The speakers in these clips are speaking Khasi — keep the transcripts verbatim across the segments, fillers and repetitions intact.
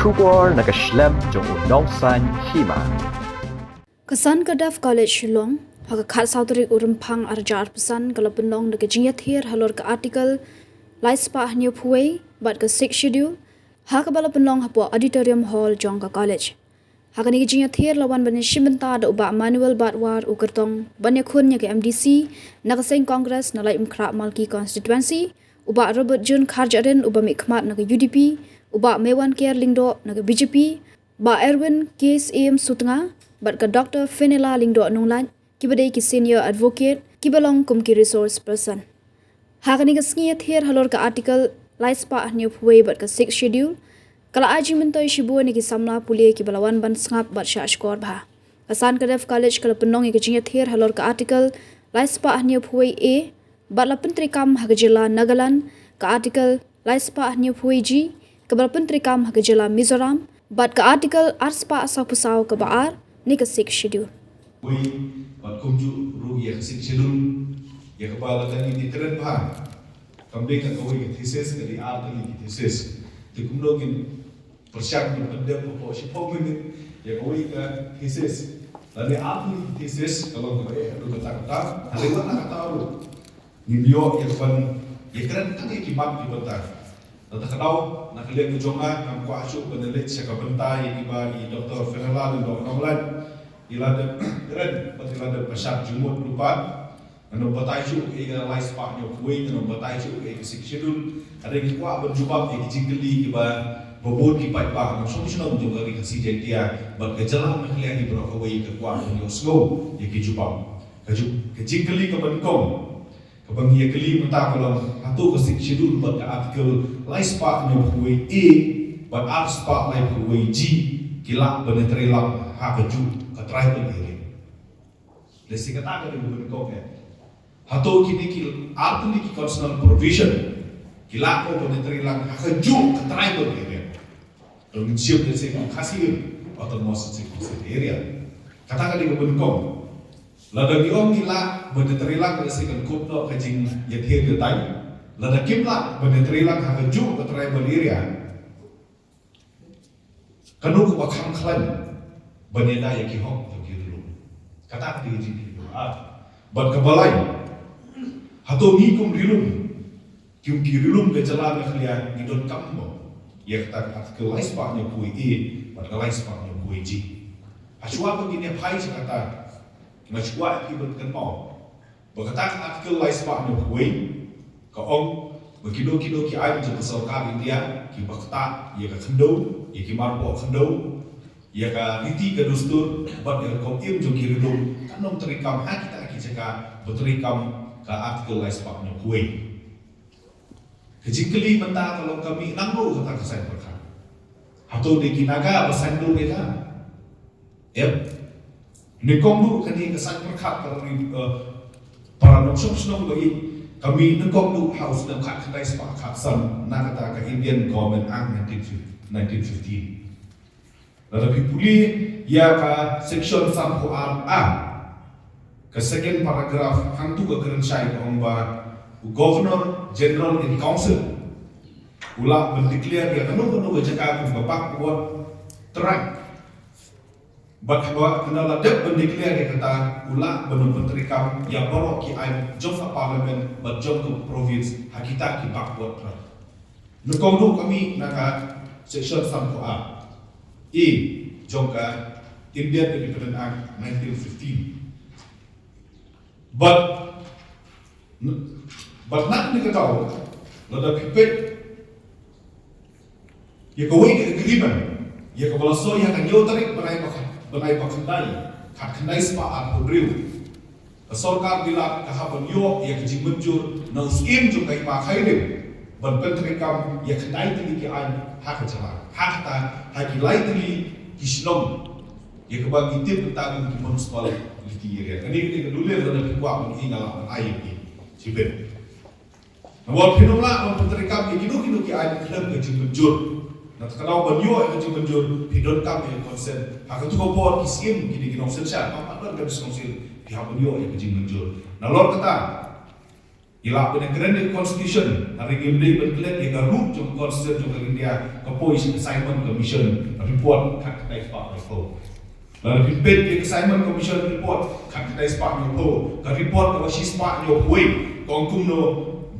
Khubor na ka shlem jong u nongsaiñ hima. Ka Sankardev College Shillong, ha ka khatsaw tarik u Rymphang arhajar arphew san, ka la pynlong da ka jingïathiar halor ka Article lai spah hynñiewphew wei bad ka Sixth Schedule, ha kaba la pynlong hapoh Auditorium Hall jong ka college. Ha kane ka jingïathiar la wan ban ïashim bynta da u Bah Manuel Batwar, u kyrtong ban ïakhun ïa ka M D C na ka seng Congress na Laitumkhrah Malki Constituency, u Bah Robert June Kharjahrin, uba mihkhmat na ka U D P, u Bah Mewanker Lyngdoh na ka B J P, Bah Erwin K Syiem Sutnga bad ka Doctor Fenella Lyngdoh Nonglait, kiba dei ki senior advocate, kiba long kum ki resource person. Ha kane ka sngi ïathiar halor ka Article lai spah hynñiewphew wei bad ka Sixth Schedule, ka la ai jingmyntoi shibun ïa ki samla pule kiba la wan ban sngap bad shahshkor bha. Ka Sankardev College ka la pynlong ïa ka jingïathiar halor ka Article lai spah hynñiewphew wei A bad la pyntreikam ha ka jylla Nagaland, ka Article lai spah hynñiewphew wei G kaba la pyntreikam ha ka jylla Mizoram, bad ka Article ar spah sawphew saw kaba ar ne ka Sixth Schedule. Wei, bad kumjuh ruh ïa ka Sixth Schedule, ïa kaba la dang ïa kren bha. Kam dei ka kawei ka thesis, ka dei ar tylli ki thesis. Te kumno ngin pyrshang ban pyndep hapoh shiphew minit ïa kawei ka thesis? Lane ar tylli ki thesis, ka long kaba eh haduh katta katta, hynrei wat la katta ruh, ngin ïoh ïa kaban ïakren tang ïa ki mat ki bynta. Lada ka daw na ka liang ka jong nga, ngam kwah shuh ban leit sha ka bynta ïa kiba i Doctor Fenella Lyngdoh Nonglait i la dep kren bad i la dep pynshai jingmut lypa. Ngan ym batai shuh ïa ka lai spah hynñiewphew wei, ngan ym batai shuh ïa ka Sixth Schedule. Hynrei nga kwah ban jubab ïa ki jingkylli kiba bun ki paidbah nongshong shnong jong ka Ri Khasi Jaiñtia bad ka jylla Meghalaya hi baroh kawei ka kwah ban ïohsngew ïa ki jubab. Ka ju-, ka jingkylli kaba nyngkong kaba ngi ïakylli mynta ka long, hato ka Sixth Schedule bad ka Article lai spah hynñiewphew wei A bad ar spah laiphew wei G ki lah ban ïatreilang ha kajuh ka tribal area? Lehse kata ka dei kaba nyngkong, eh. Hato kine ki ar tylli ki constitutional provision ki lah ban ïatreilang ha kajuh ka tribal area? Ka long shim lehse ka Khasi Hills Autonomous District Council area. Kata ka dei kaba nyngkong. Lada ngi ong ngi lah ban ïatreilang, lehse kan kut noh ka jingïathiar ïa tai. Lada kim lah ban ïatreilang ha kajuh ka tribal area, kano kaba kham khlaiñ ban ïada ïa ki hok jong ki ri lum? Kata ka dei ka jingkylli kaba ar. Bad kaba lai, hato ngi kum ri lum, ki, ki ri lum ka jylla Meghalaya, ngi donkam mo ïa kata ka Article lai spah hynñiewphew wei A bad ka lai spah hynñiewphew wei G? Hashwa ba ngin ïa phai sha kata, nga shu kwah ïa phi ban kynmaw ba kata ka Article lai spah hynñiewphew wei ka ong ba kino kino ki aiñ jong ka sorkar India kiba ktah ïa ka khyndew, ïa ki marpoh khyndew, ïa ka riti ka dustur bad ïa ka rukom im jong ki ri lum, kan ym treikam ha kita ki jaka ba treikam ka Article lai spah hynñiewphew wei. Ka jingkylli mynta ka long, ka mih nangno kata ka saiñ pyrkhat? Hato dei ki Naga ba saiñ duh ïa ka? Em. Nyngkong duh kane ka saiñ pyrkhat para ri, eh, para nongshong shnong ba ïeit, ka mih nyngkong duh ha u snem khatkhyndai spah khatsan na kata ka Indian Government Act nineteen fifteen, nineteen fifteen. Lada phi pule ïa ka section sanphew ar A, ka second paragraph, hangtu ka kren shai ka ong ba u Governor General in Council u lah ban declare ïa kano kano ka jaka kum ka backward tract. Bad haba kane la dep ban declare ïa kata, u lah ban pyntreikam ïa baroh ki aiñ jong ka Parliament bad jong ka province ha kita ki backward tract. Nyngkong duh ka mih na ka section sanphew ar A jong ka Indian Independence Act nineteen fifteen. Bad, bad na kane ka daw, lada phi peit ïa kawei ka agreement ïa kaba la soi ha ka hynñiew tarik bnai ba, bnai ba khyndai, khatkhyndai spah arphew hynriew. Ka sorkar Bilat ka hap ban ïoh ïa ka jingmynjur na u Syiem jong ka Hima Khyrim ban pyntreikam ïa khyndai tylli ki aiñ ha ka jylla. Ha kata, ha ki lai tylli ki shnong ïa kaba ngi tip mynta kum ki municipality area. Kane ka dei ka dullier lada phi kwah ban ïohi, nga lah ban ai ïa phi shibit. Namar phin ym lah ban pyntreikam ïa kino kino ki aiñ khlem ka jingmynjur. Na kata ka daw ban ïoh ïa ka jingmynjur, phi donkam ïa ka consent. Ha kato ka por ki Syiem ki dei ki nongsynshar, kam pat don ka District Council, phi hap ban ïoh ïa ka jingmynjur. Nalor kata, Ngi lah ban kren ïa ka constitution, hynrei ngim dei ban klet ïa ka ruh jong ka constitution jong ka India, ka poi sha ka Simon Commission report khatkhyndai spah laiphew. Lada phi peit ïa ka Simon Commission report khatkhyndai spah hynñiewphew, ka report kaba shispah hynñiewphew wei, ka ong kumno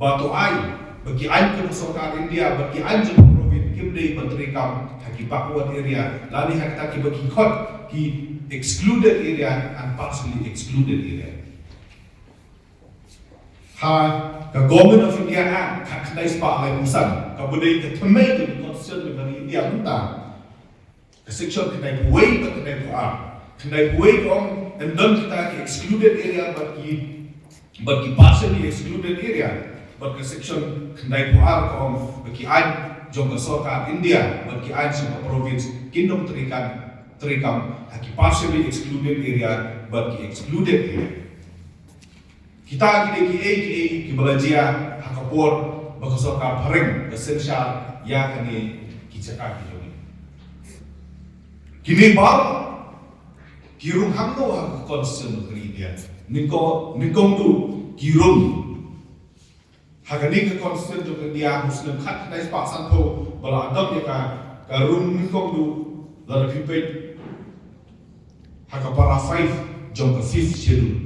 ba to ai ba ki aiñ jong ka sorkar India bad ki aiñ jong ka province kim dei ban treikam ha ki backward area lane ha kita kiba ki khot ki excluded area and partially excluded area. Ha ka Government of India Act khatkhyndai spah laiphew san, kaba dei ka thymmei jong ka Constitution jong ka India mynta, ka section khyndaiphew wei bad khyndaiphew ar. Khyndaiphew wei ka ong ym don kita ki excluded area bad ki, bad ki partially excluded area. Bad ka section khyndaiphew ar ka ong ba ki aiñ jong ka sorkar India bad ki aiñ jong ka province kin ym treikam, treikam ha ki partially excluded area bad ki excluded area. Kita ki dei kiei kiei kiba la jia ha ka por ba ka sorkar phareng ka synshar ïa kine ki jaka ki jong ngi. Kine baroh ki rung hangno ha ka Constitution jong ka India? Nyngkong, nyngkong duh ki rung ha kane ka Constitution jong ka India ha u snem khatkhyndai spah sanphew ba la adopt ïa ka, ka rung nyngkong duh, lada phi peit ha ka para five jong ka Fifth Schedule.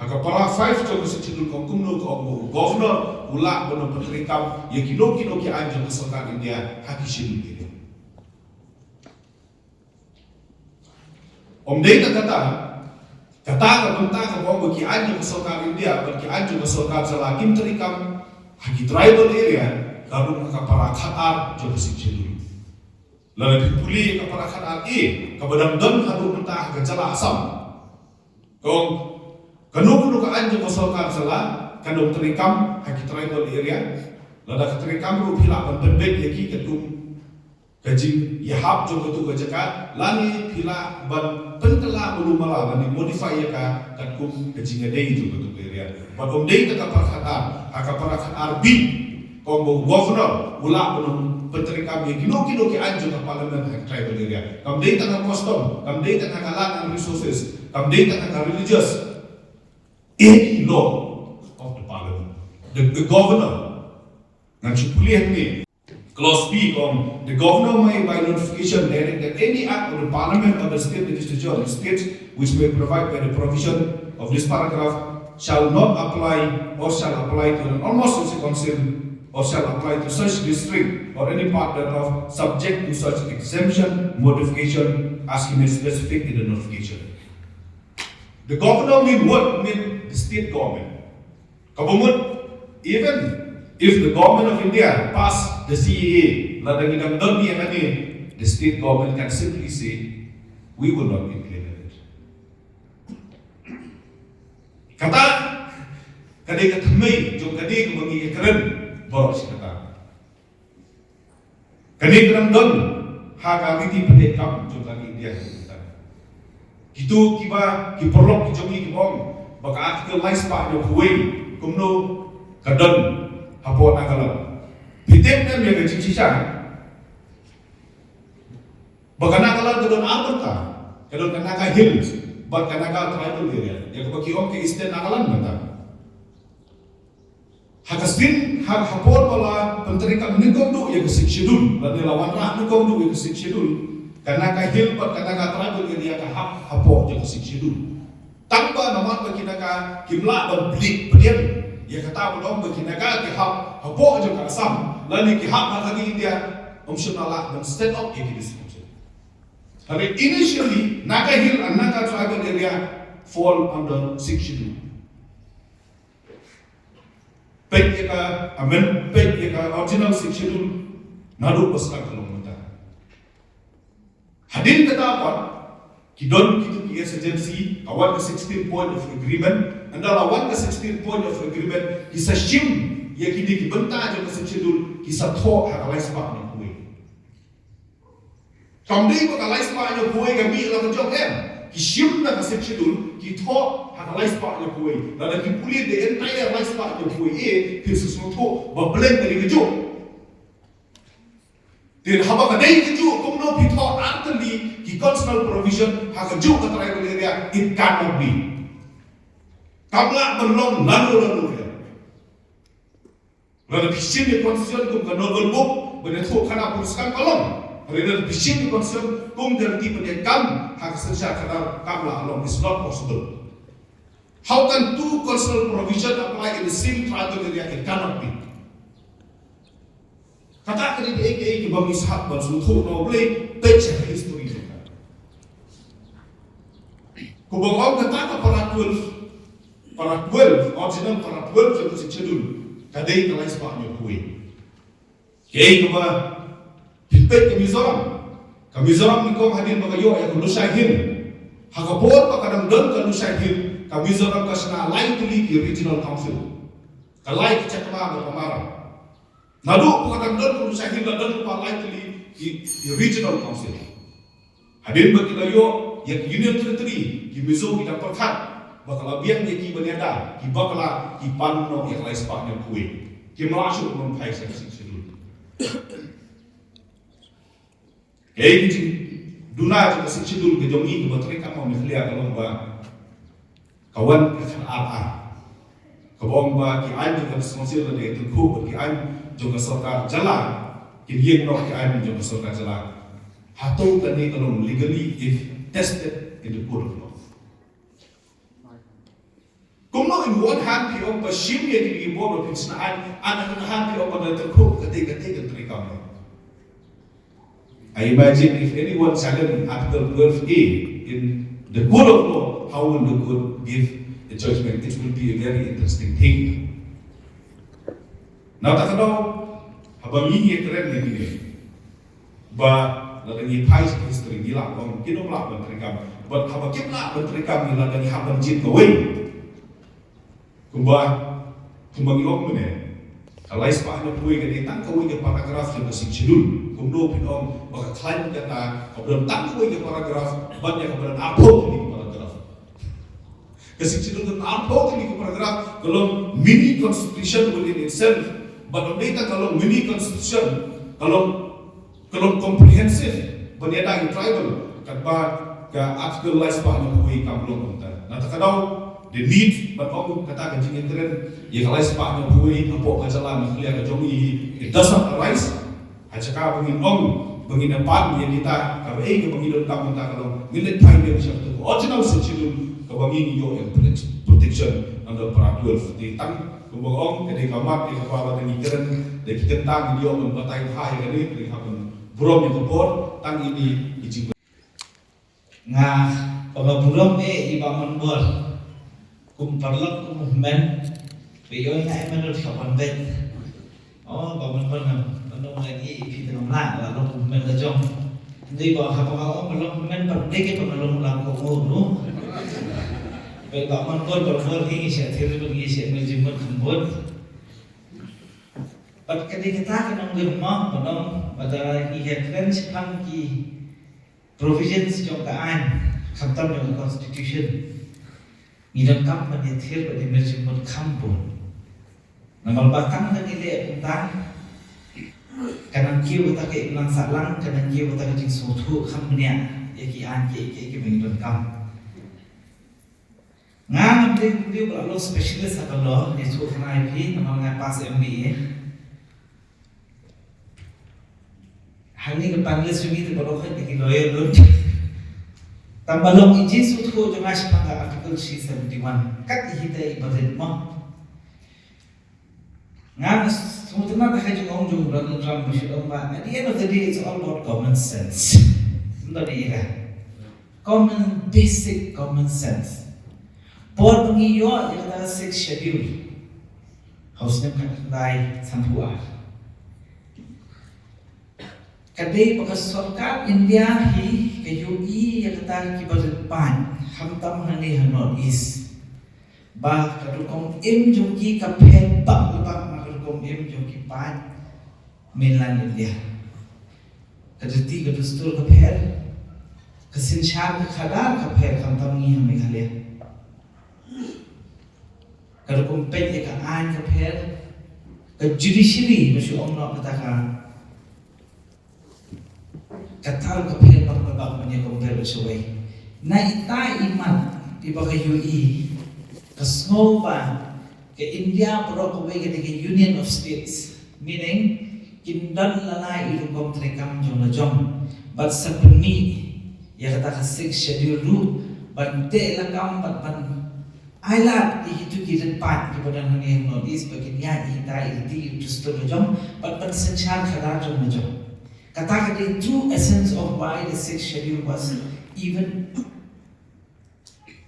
Ha ka para five jong ka Sixth Schedule ka ong kumno, ka ong ba u Governor u lah ban ym pyntreikam ïa kino kino ki aiñ jong ka sorkar India ha ki Schedule area. Ym dei tang kata, kata ka bynta kaba ong ba ki aiñ jong ka sorkar India bad ki aiñ jong ka sorkar jylla kim treikam ha ki tribal area, ka rung ha ka para khatar jong ka Sixth Schedule. Lada phi pule ïa ka para khatar A kaba dang don haduh mynta ha ka jylla Assam, ka ong kano kano ka aiñ jong ka sorkar jylla kan ym treikam ha ki tribal area. Lada ka treikam ruh phi lah ban pynbeit ïa ki katkum ka jingïahap jong katu ka jaka, lane phi lah ban pynkylla malu mala lane modify ïa ka katkum ka jingïadei jong katu ka area. Bad ym dei tang ka para khatar, ha ka para khatar B ka ong ba u Governor u lah ban ym pyntreikam ïa kino kino ki aiñ jong ka Parliament ha ka tribal area. Kam dei tang ha custom, kam dei tang ha ka land and resources, kam dei tang ha ka religious, any law of the Parliament. The, the Governor, ngan shu pule hangne. Clause B ka ong, the Governor may by notification direct that any act of the Parliament or the state legislature of the state which may provide by the provision of this paragraph shall not apply or shall apply to an almost such council or shall apply to such district or any part thereof subject to such exemption modification as he may specific in the notification. The Governor mean what? Mean the state government. Kaba mut, even if the Government of India pass the C A A, lada ngi dang don ïa kane, the state government can simply say, we will not implement it. Kata ka dei ka thymmei jong kane kaba ngi ïakren baroh shi katta. Kane ka dang don ha ka riti pyndonkam jong ka India. Kito kiba, ki paralok ki jong ngi ki ong ba ka Article lai spah hynñiewphew wei kumno ka don hapoh Nagaland. Phi tip ne em ïa ka jingshisha ba ka Nagaland ka don ar bynta, ka don ka Naga Hills bad ka Naga Tribal Area, ïa kaba ki ong ka Eastern Nagaland bynta. Ha ka sien, ha, ha por ba la pyntreikam nyngkong duh ïa ka Sixth Schedule, lane la wanrah nyngkong duh ïa ka Sixth Schedule, ka Naga Hill bad ka Naga Tribal Area ka hap hapoh jong ka Sixth Schedule. Tang ba namar ba ki Naga kim lah ban plie pdiang ïa kata ban ong ba ki Naga ki hap hapoh jong ka Assam lane ki hap ha ka India, ym shym la lah ban set up ïa ki district council. Hynrei initially Naga Hill and Naga Tribal Area fall under Sixth Schedule. Peit ïa ka amend, peit ïa ka original Sixth Schedule naduh ba sdang ka long mynta. Hadien kata pat ki don kitu ki exigency, ka wan ka sixteen point of agreement, ynda la wan ka sixteen point of agreement ki sa shim ïa kine ki bynta jong ka Sixth Schedule, ki sa thoh ha ka lai spah hynñiewphew wei. Kam dei ba ka lai spah hynñiewphew wei ka mih la ka jong, em. Ki shim na ka Sixth Schedule, ki thoh ha ka lai spah hynñiewphew wei. Lada ki pule the entire lai spah hynñiewphew wei A, phin sa sngewthuh ba blank ka dei kajuh. Te haba ka dei kajuh, kumno phi thoh artylli ki constitutional provision ha kajuh ka tribal area? It cannot be. Kam lah ban long lano lano ruh. Lada phi shim ïa ka constitution kum ka novel book ban ïathuh khana puriskam, ka long. Hynrei lada phi shim ïa ka constitution kum ka riti pynïaid kam ha ka synshar khadar, kam lah long, is not possible. How can two constitutional provision apply in the same tribal area? It cannot be. Kata ka dei kaei kaei kaba ngi sngewbha ban sngewthuh, na U Blei, peit sha ka history jong ka. Kumba ong kata ka para twelve, para twelve, original para twelve jong ka Sixth Schedule, ka dei ka lai spah hynñiew phew wei. Kaei kaba phi peit ka Mizoram, ka Mizoram nyngkong hadien ba ka ïoh ïa ka Lushai Hill, ha ka por ba ka dang don ka Lushai Hill, ka Mizoram ka shna lai tylli ki regional council. Ka lai ki Chakma bad ka Mara. Naduh ba ka dang don ka Lushai Hill la don lypa lai tylli ki, ki regional council. Hadien ba ki la ïoh ïa ki Union Territory, ki Mizo ki dang pyrkhat ba ka la biang ïa ki ban ïada, ki bakla, ki pan noh ïa ka lai spah hynñiew phew wei. Kim lah shuh ban phai sha ka Sixth Schedule. Kaei ka jingduna jong ka Sixth Schedule ka jong ngi kaba treikam ha Meghalaya ka long ba ka wan ka khadar ar. Kaba ong ba ki aiñ jong ka District Council la dei tyngkhuh bad ki aiñ jong ka sorkar jylla, kin ïeng noh ki aiñ jong ka sorkar jylla. Hato kane ka long legally, if tested in the court of law? Kumno in one hand phi ong ba shim ïa kine ki bor ba phin shna aiñ, and on the other hand phi ong ba na tyngkhuh, kata, kata ka treikam. I imagine if anyone challenge Article twelve A in the court of law, how will the court give a judgment? It will be a very interesting thing. Na kata ka daw, haba ngi ïakren ïa kine, ba lada ngi phai sha history ngi lah ban, kim lah ban treikam. Bad haba kim lah ban treikam ngi, lada ngi hap ban jied kawei. Kumba, kumba ngi ong mynne, ka lai spah hynñiew phew wei ka dei tang kawei ka paragraph jong ka Sixth Schedule. Kumno phin ong ba ka khlaiñ kata ka don tang kawei ka paragraph, ban ïa ka ban arphew tylli ki paragraph. Ka Sixth Schedule ka don arphew tylli ki paragraph, ka long mini constitution within itself. Bad ym dei tang ka long mini constitution, ka long, ka long comprehensive ban ïada ïa ki tribal, katba ka Article lai spah hynñiew phew wei kam long kumta. Na kata ka daw, the need ban ong kata ka jingïakren ïa ka lai spah hynñiew phew wei hapoh ka jylla Meghalaya ka jong ngi, it does not arise. Ha jaka ba ngin ong ba ngin pan ïa kita, kaba ei kaba ngi donkam mynta ka long ngin leit phai biang sha kata ka original Sixth Schedule kaba ngi ngi ïoh ïa ka protection under para twelve. Te tang kumba ong, ka dei ka mat ïa kaba lada ngi kren da ki kyntang ngi ïoh ban batai bha ïa kane, ka dei ka ban burom ïa ka bor, tang ine i jing Nga, ba nga burom eh ïa i Bah Manbor. Kum paralok kum u hynmen. Ba ïoh nga eh, Manbor, ka ban beit. Oh, Bah Manbor, nga, Manbor, nga ïohi ïa phi, te ngam lah, la long u hynmen la jong. Hynrei ba haba nga ong ba long hynmen, pat dei ba nga long u lam ka ngur ruh. Ba i Bah Manbor, Bah Manbor, ngi shah thied bad ngi shah mih jingmut kham bun. Bad ka dei kata ka nongrim mo, ba nong, ba da ngi ïakren shaphang ki provisions jong ka aiñ, khamtam jong ka constitution, ngi donkam ban ïathied bad ïa mih jingmut kham bun. Namar ba tang da ngi leh kumta, ka nang kiew kata ka imlang sahlang, ka nang kiew kata ka jingsngewthuh kham bniah ïa ki aiñ kiei kiei kiba ngi donkam. Nga ngam dei, ngam dei ba la long specialist ha ka law, ïathuh khana ïa phi, namar nga pass M B A. Hangne ka panelist jong ngi te baroh khoit ki lawyer lut. Tang ba long i jingsngewthuh jong nga shaphang ka Article three seventy-one. Kat i hi te i ba rit mo. Nga sngewtynnat ha ka jingong jong u Donald Trump ba shu ong ba, at the end of the day, it's all about common sense. Ym don ei ei. Common, basic common sense. Por ba ngi ïoh ïa kata ka Sixth Schedule ha u snem khatkhyndai sanphew ar, ka dei ba ka sorkar India hi ka ïohi ïa kata kiba rit paid, khamtam hangne ha North East, ba ka rukom im jong ki ka pher bak la bak na ka rukom im jong ki paid mainland India. Ka riti ka dustur ka pher, ka synshar ka khadar ka pher, khamtam ngi ha Meghalaya. Ka rukom peit ïa ka aiñ ka pher, ka judiciary, ba shu ong noh kata ka, ka thar ka pher bak la bak ban ïa compare bad shawei. Na ita i mat iba ka ïohi, Sngew ba ka India baroh kawei ka dei ka Union of States, meaning kin don la lai i rukom treikam jong la jong. Bad sa pynmih ïa kata ka Sixth Schedule ruh ban teh lakam bad ban ailad ïa kito ki rit paid kiba don hangne ha North East ba kin ïaid ïa kita i riti i dustur la jong bad ban synshar khadar jong la jong. Kata ka dei true essence of why the Sixth Schedule was even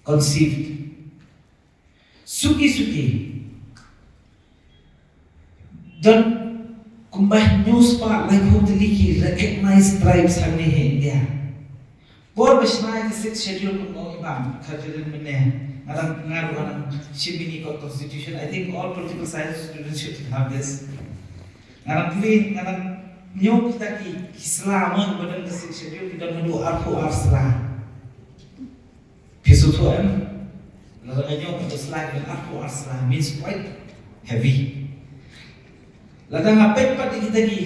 conceived. Suki suki don kumba hynñiew spah laiphew tylli ki recognized tribes hangne ha India. Por ba shna ïa ka Sixth Schedule, kumba ong i Bah Kharjalen mynne, nga dang, nga ruh nga dang shim ïa kane ka constitution. I think all political science students should have this. Nga dang pule, nga dang ñiew kita ki, ki sla mo ba don ka Sixth Schedule, ki don haduh arphew ar sla. Phi sngewthuh em? Lada nga ñiew ka sla, ki don arphew ar sla, means quite heavy. Lada nga peit pat ïa kita ki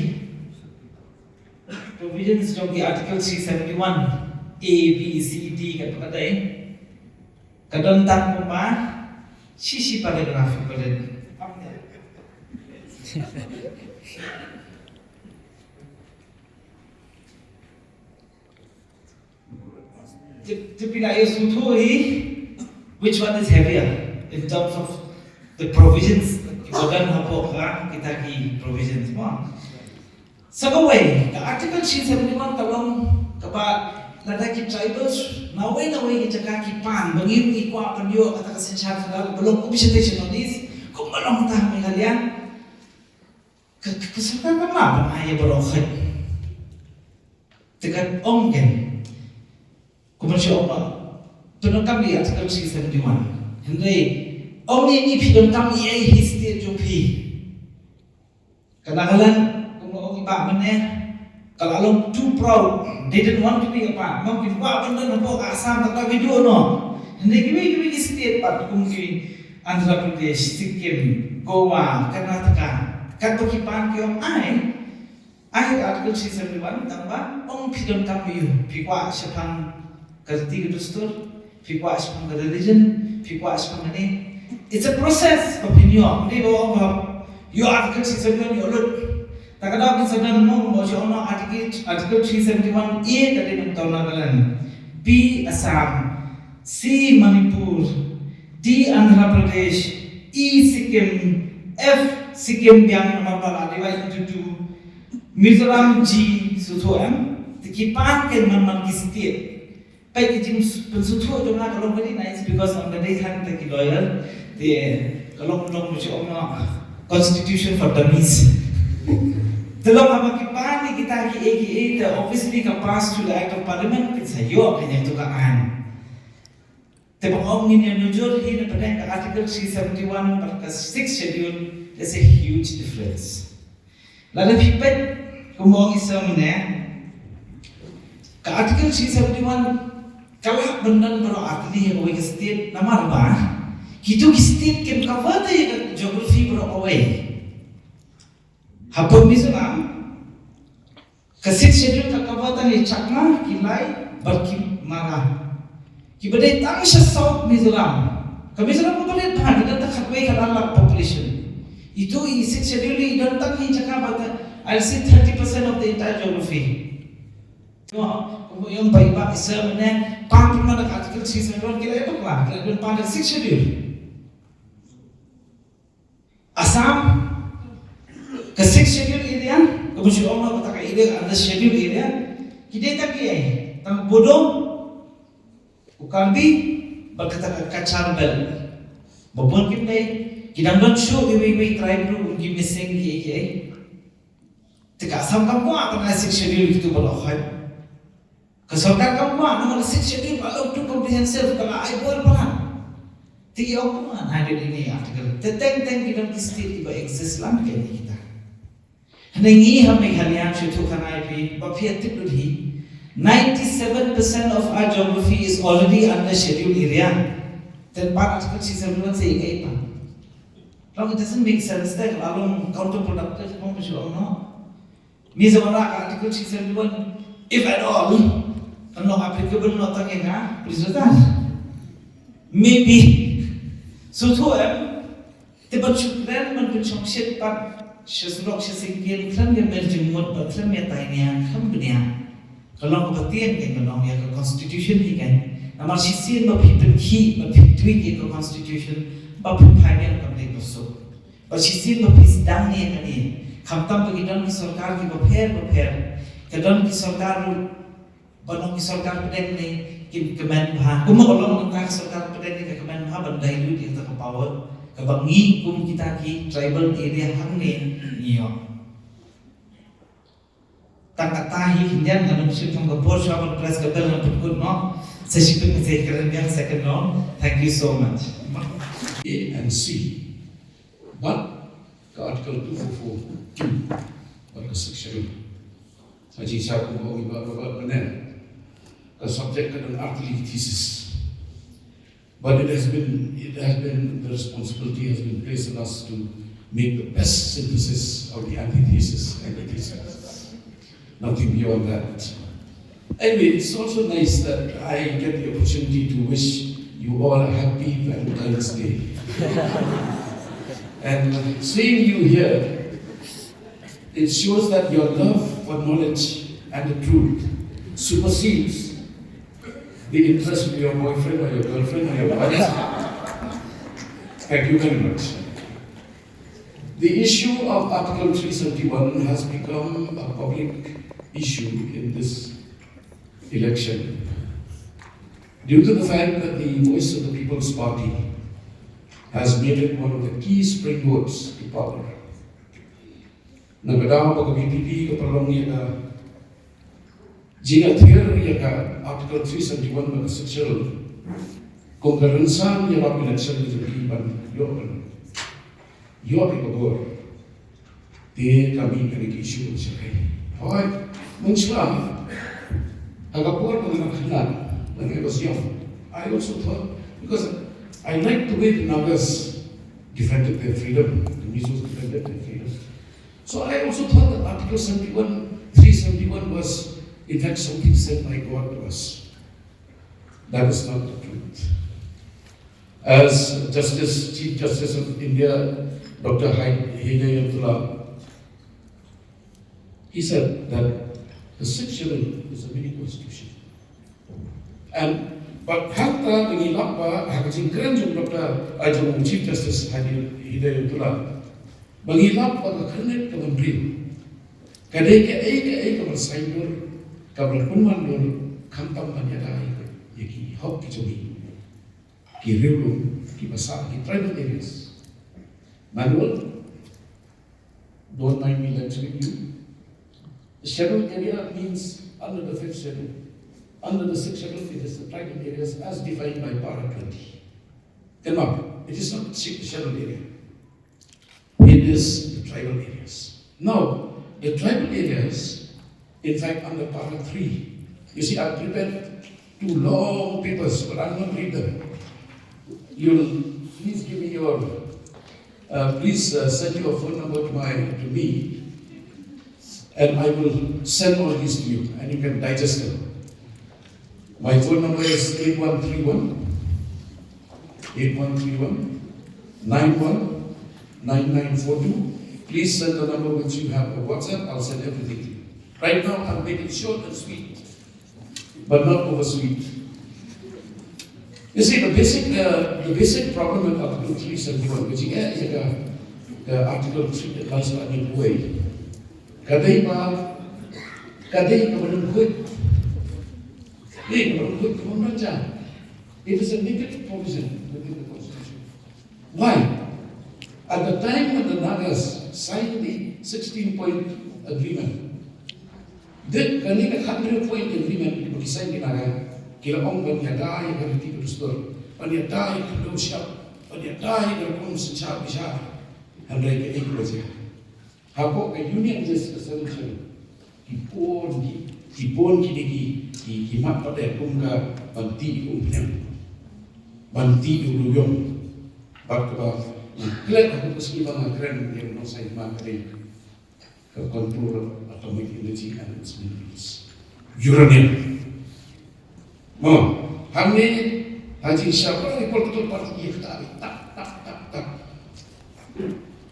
provisions jong ki Article three seventy-one A, B, C, D, katto katne, ka don tang kumba shi shi paragraph, paragraph. Te, te phi lah ïohsngew hi, which one is heavier in terms of the provisions? Ki ba don hapoh ka kita ki provisions mo. Sa kawei, ka Article three seventy-one ka long kaba lada ki tribals nawei nawei ki jaka ki pan ba ngi ruh ngi kwah ban ïoh kata ka synshar khadar ba long kum shatei sha North East, kumba long kata ha Meghalaya. Ka, ka, ka sorkar kam lah ban ai ïa baroh khoit. Te ka ong kein, kumba shu ong ba pyndonkam ïa Article three seventy-one. Hynrei ong ïa ngi phi donkam ïa ei hi state jong phi. Ka Nagaland, kumba ong i Bah mynne, ka la long too proud. They didn't want to be a part. Mo, ki kwah ban don hapoh ka Assam, tang da ki duh noh. Hynrei kiwei kiwei ki state pat kum ki Andhra Pradesh, Sikkim, Goa, Karnataka, katba ki pan ki ong ai, ai Article three seventy-one, tang ba ong phi donkam ïa u, phi kwah shaphang ka riti ka dustur, phi kwah shaphang ka religion, phi kwah shaphang kane. It's a process ba phin ïoh. Ym dei ba ong ba ïoh Article three seventy-one ïoh lut. Ta ka daw kin sa don mo, mo shu ong Article, Article three seventy-one A ka dei nangta Nagaland, B Assam, C Manipur, D Andhra Pradesh, E Sikkim, F Sikkim biang namar ba la divide into two, Mizoram, G, suthu em, te ki pan kein man man ki state. Peit, ki jingpynsngewthuh jong nga ka long very nice because on the day than ta ki lawyer, te ka long, long shu ong constitution for dummies. Te long haba ki pan ïa kita kiei kiei, te obviously ka pass through the act of parliament, kin sa ïoh ka ïa tu ka aiñ. Te ba ong ngin ïa nujor hi na pdeng ka Article three seventy-one bad ka Sixth Schedule, there's a huge difference. Lada phi peit, kumba ong i sir mynne, ka Article three seventy-one ka lah ban don baroh artylli ha kawei ka state, namar ba kito ki state kim cover te ïa ka geography baroh kawei. Hapoh Mizoram, ka Sixth Schedule ka cover tang ïa Chakma, ki Lai bad ki Mara, kiba dei tang sha South Mizoram. Ka Mizoram ka barit bha, ki don tang khatwei khatar lak population. Itu i Sixth Schedule i don tang ïa jaka ba tang, I'll say, thirty percent of the entire geography. Kumba ong i Bah Isam mynne, pan pynban da ka Article three seventy-one, ki la ïa bakla, ki la don pan da Sixth Schedule. Assam, ka Sixth Schedule area, kaba shu ong kata ka area under Schedule area, ki dei tang kiei, tang Bodo, u Karbi, bad kata ka Cachar Belt. Ba bun kim dei, ki dang don shuh kiwei kiwei tribe ruh, ki missing kiei kiei. Te ka Assam kam kwah ban ai Sixth Schedule ïa kito baroh khoit. Ka sorkar kam kwah namar Sixth Schedule ka long too comprehensive, ka la ai bor palat. Te ïa u kumno ngan ai da ine i article. Te teng teng ki don ki state kiba exist lang kein ïa kita. Hynrei ngi ha Meghalaya shu thuh khanai phi, ba phi ïa tip lut hi, ninety-seven percent of our geography is already under scheduled area. Te pat Article three seventy-one sa ïa kaei pat? Long, it doesn't make sense, te ka la long counterproductive, mo, shu ong no. Mizoram ka Article three seventy-one, if at all, kan long applicable noh tang ïa ka Police Bazar. Maybe. Sngewthuh em? Te ban shu kren ban pynshongshit pat sha surok sha syngkien khlem ïa mel jingmut bad khlem ïa tai nia khlem bniah. Ka long kaba tieng kan ka long ïa ka constitution hi kan. Namar shisien ba phi pynkhih ba phi tweak ïa ka constitution ba pynphai nia kam dei ba suk. Ba shisien ba phi sdang nia kane. Khamtam ba ki don ki sorkar kiba pher ba pher. Ka don ki sorkar ruh ba nong ki sorkar pdeng ne kin kmen bha. Kumba ka long nong ka sorkar pdeng ne ka kmen bha ban dilute ïa ka power. Kaba ngi kum kita ki tribal area hangne ngi ïoh. Tang kata hi khyndiat nga nang shim tang ka por shuwa ban press ka bell ngan pynkut noh. Sa shiphew ka sa kren biang second round. Thank you so much. A and C. But ka Article two four four two, but ka Sixth Schedule. Haji Shah kum ong iba ba ba benen. Ka subject ka don artylli thesis. But it has been, it has been, the responsibility has been placed on us to make the best synthesis of the antithesis and the thesis. Nothing beyond that. Anyway, it's also nice that I get the opportunity to wish you all a happy Valentine's Day. And seeing you here, it shows that your love for knowledge and the truth supersedes the interest of your boyfriend or your girlfriend or your wife. Thank you very much. The issue of Article three seventy-one has become a public issue in this election due to the fact that the Voice of the People's Party has made it one of the key springboards to power. Na ka daw ba ka V P P ka pynlong ïa ka jingïathiar ïa ka Article three seventy-one bad ka Sixth Schedule kum ka rynsan ïalap election ka jong ki ban ïoh ban ïoh ïa ka bor. Te ka mih kane ka issue ban shyrkhei. Hooid, mynshuwa ha ka por ba nga khynnah, when I was young, I also thought, because I like the way the Nagas defended their freedom, the Mizos defended their freedom. So I also thought that Article seventy-one, three seventy-one was, in fact, something sent by God to us. That is not the truth. As Justice, Chief Justice of India, Doctor Hi- Hidayatullah, he said that the Sixth Schedule is a mini constitution. And, but hangta ba ngi lap ba ha ka jingkren jong Doctor, ah, jong Chief Justice Hadi Hidayatullah, ba ngi lap ba ka khyrnit ka ban briew ka dei kaei kaei ka ban saiñdur, ka ban pynwandur, khamtam ban ïada ïa ki hok ki jong ngi, ki riewlum, ki basa, ki tribal areas. Manuel, don't mind me lecturing you. The scheduled area means under the fifth schedule. Under the sixth schedule, it is the tribal areas as defined by para twenty. They're not. It is not sch- scheduled area. It is the tribal areas. Now, the tribal areas, in fact, under para three, you see, I prepared two long papers, but I'll not read them. You'll please give me your, uh, please, uh, send your phone number to my, to me, and I will send all these to you, and you can digest them. My phone number is eight one three one, eight one three one, nine one nine nine four two. Please send the number which you have on WhatsApp. I'll send everything to you. Right now, I'll make it short and sweet, but not over sweet. You see, the basic, uh, the basic problem with Article three seventy-one, which again, uh, the Article three, last one, ka dei ba, ka dei ka ba lyngkhuid. Ka dei ka ba lyngkhuid, ka bym don ja. It is a negative provision within the constitution. Why? At the time when the Nagas signed the sixteen point agreement, dei kane ka khathynriew point agreement ba ki sign ki Naga, ki la ong ban ïada ïa ka riti ka dustur, ban ïada ïa ka khyndew shyiap, ban ïada ïa ka rukom synshar bishar. Hynrei kaei kaba jia? Hapoh ka Union List ka Seventh Schedule, ki bun ki, ki bun kine ki, ki, ki mat pat eh kum ka ban tih ïa u umphniang, ban tih ïa u riewïong. Bad kaba nga klet ha ka sngi ba nga kren ïa u nongsai hima ka dei ka control of atomic energy and its minerals. Uranium. Mo, hangne ha jingshisha baroh ki political party ki ïa kata, tak, tak,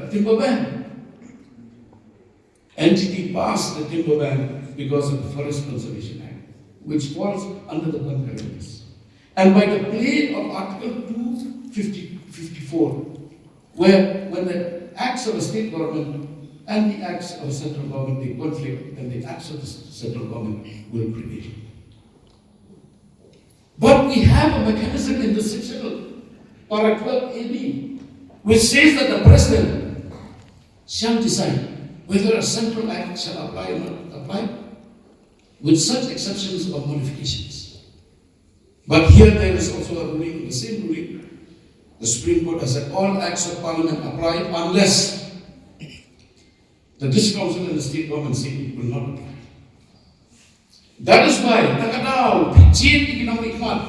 the timber ban. N G T passed the timber ban because of the Forest Conservation Act, which falls under the concurrent list. And by the play of Article two fifty, fifty-four, where when the acts of a state government and the acts of a central government, they conflict, then the acts of the s- central government will prevail. But we have a mechanism in the section, para twelve A B, which says that the president shall decide whether a central act shall apply or not apply, with such exceptions or modifications. But here there is also a ruling, the same ruling. The Supreme Court has said all acts of parliament apply unless the district council and the state government say it will not apply. That is why, ta ka daw, phi jied ïa ki nongmihkhmat.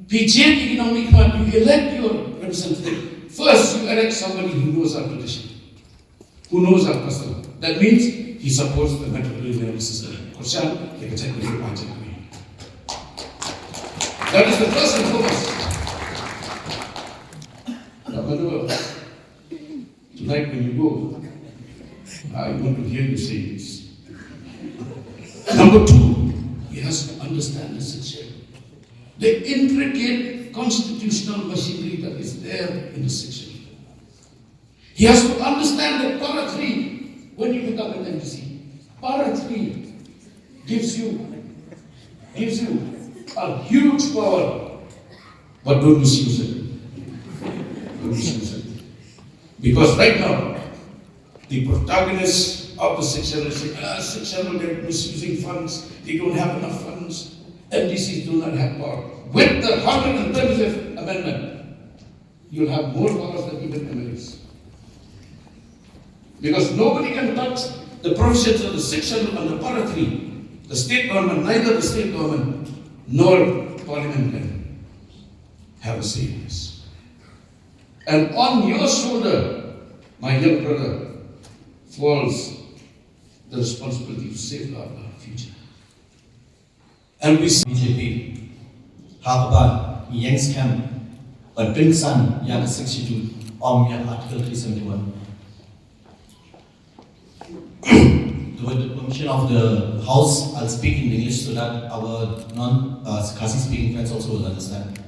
Phi jied ïa ki nongmihkhmat, you elect your representative. First, you elect somebody who knows our tradition, who knows our custom. That means he supports the matrilineal system. Kyrshan ïa ka jaitbynriew. That is the first and foremost. Number two, tonight when you go, I want to hear you say this. Number two, he has to understand the section, the intricate constitutional machinery that is there in the section. He has to understand that Para three, when you become an M D C, Para three gives you gives you a huge power, but don't misuse it. Don't misuse it. Because right now, the protagonists of the six hundred say, ah, six hundred, they're misusing funds, they don't have enough funds, M D Cs do not have power. With the hundred and thirty-fifth amendment, you'll have more powers than even M L As. Because nobody can touch the provisions of the six hundred and the Para three. The state government, neither the state government nor parliament can have a say in this. And on your shoulder, my young brother, falls the responsibility to safeguard our future. And we see B J P ha kaba ngi ïeng skhem ban pynksan ïa ka sixty-two, ym ïa Article three seventy-one. With the permission of the House, I'll speak in English so that our non uh, Khasi speaking friends also will understand.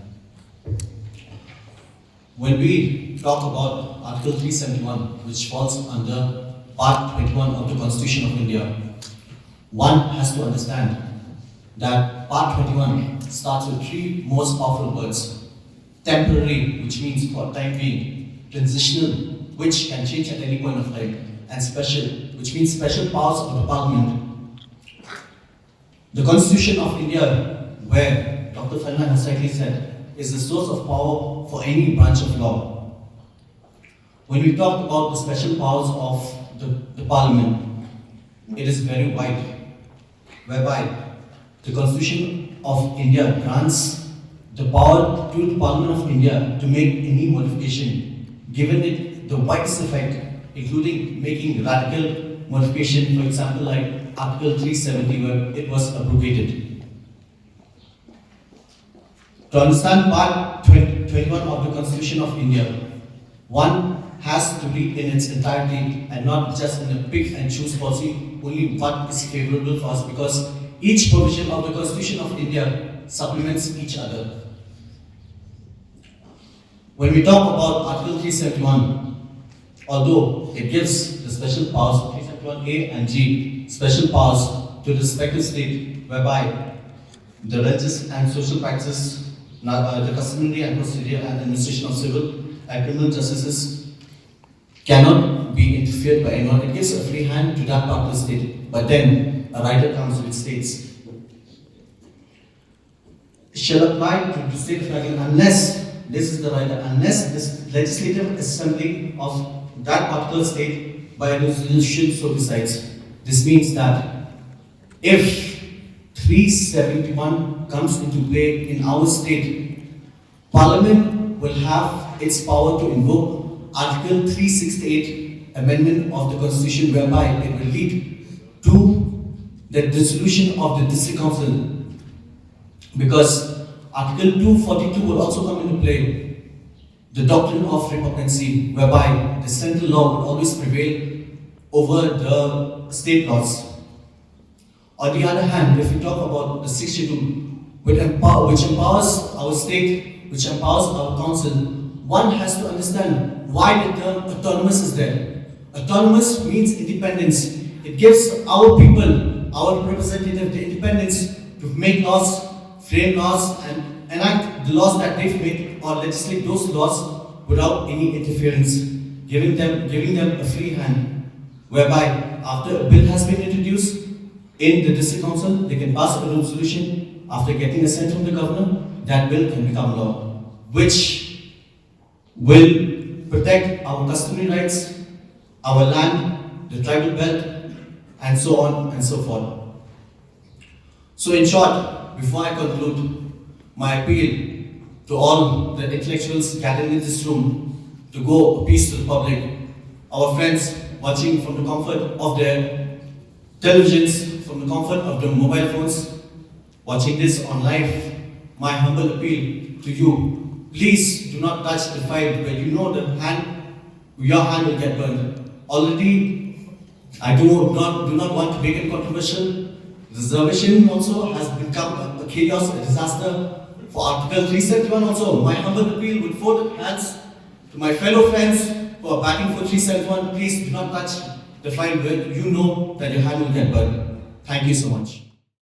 When we talk about Article three seventy-one, which falls under Part twenty-one of the Constitution of India, one has to understand that Part twenty-one starts with three most powerful words: temporary, which means for time being; transitional, which can change at any point of time; and special, which means special powers of the Parliament. The Constitution of India, where Doctor Fenner has rightly said, is the source of power for any branch of law. When we talk about the special powers of the, the Parliament, it is very wide, whereby the Constitution of India grants the power to the Parliament of India to make any modification, given it the widest effect, including making radical modification, for example, like Article three seventy, where it was abrogated. To understand Part twenty, twenty-one of the Constitution of India, one has to read in its entirety and not just in a pick and choose policy, only what is favorable for us, because each provision of the Constitution of India supplements each other. When we talk about Article three seventy-one, although it gives the special powers, three seventy-one A and G, special powers to the respective state, whereby the religious and social practices, na- uh, the customary and procedure and administration of civil and criminal justices cannot be interfered by anyone. It gives a free hand to that particular state. But then a rider comes which states, shall apply to the state of Nagaland unless, this is the rider, unless this legislative assembly of that particular state by resolution so decides. This means that if three seventy-one comes into play in our state, Parliament will have its power to invoke Article three sixty-eight amendment of the Constitution, whereby it will lead to the dissolution of the District Council, because Article two forty-two will also come into play, the doctrine of repugnancy, whereby the central law will always prevail over the state laws. On the other hand, if we talk about the sixty-two, which, empower, which empowers our state, which empowers our council, one has to understand why the term autonomous is there. Autonomous means independence. It gives our people, our representative, the independence to make laws, frame laws, and enact the laws that they've made or legislate those laws without any interference, giving them, giving them a free hand, whereby after a bill has been introduced in the district council, they can pass a resolution after getting assent from the governor, that bill can become law, which will protect our customary rights, our land, the tribal belt, and so on and so forth. So in short, before I conclude, my appeal to all the intellectuals gathered in this room to go a piece to the public, our friends watching from the comfort of their televisions, from the comfort of their mobile phones, watching this on live, my humble appeal to you, please do not touch the file where you know the hand, your hand will get burned. Already, I do not, do not want to make it controversial. Reservation also has become a, a chaos, a disaster. For Article three seventy-one also, my humble appeal with folded hands to my fellow friends who are batting for three seven one, please do not touch the fine weight. You know that your hand will get burned. Thank you so much.